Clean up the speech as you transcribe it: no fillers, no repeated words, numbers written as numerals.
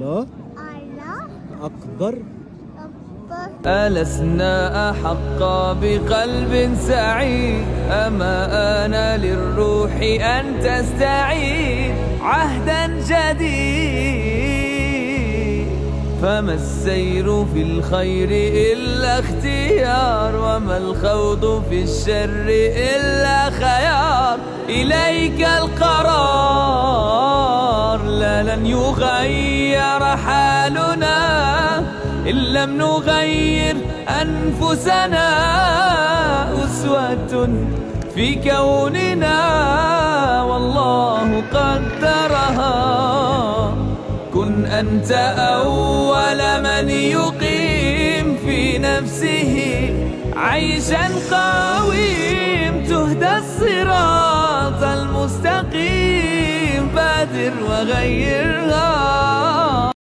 الله الله أكبر. أكبر. ألسنا أحق بقلب سعيد؟ أما آن للروح أن تستعيد عهدا جديد؟ فما السير في الخير إلا اختيار، وما الخوض في الشر إلا خيار. إليك القرار، لا لن يغير حالنا إن لم نغير أنفسنا. أسوة في كوننا والله قدرها. كن أنت أول من يقيم في نفسه عيشا قويم، تهدى الصراط المستقيم، بادر وغيرها.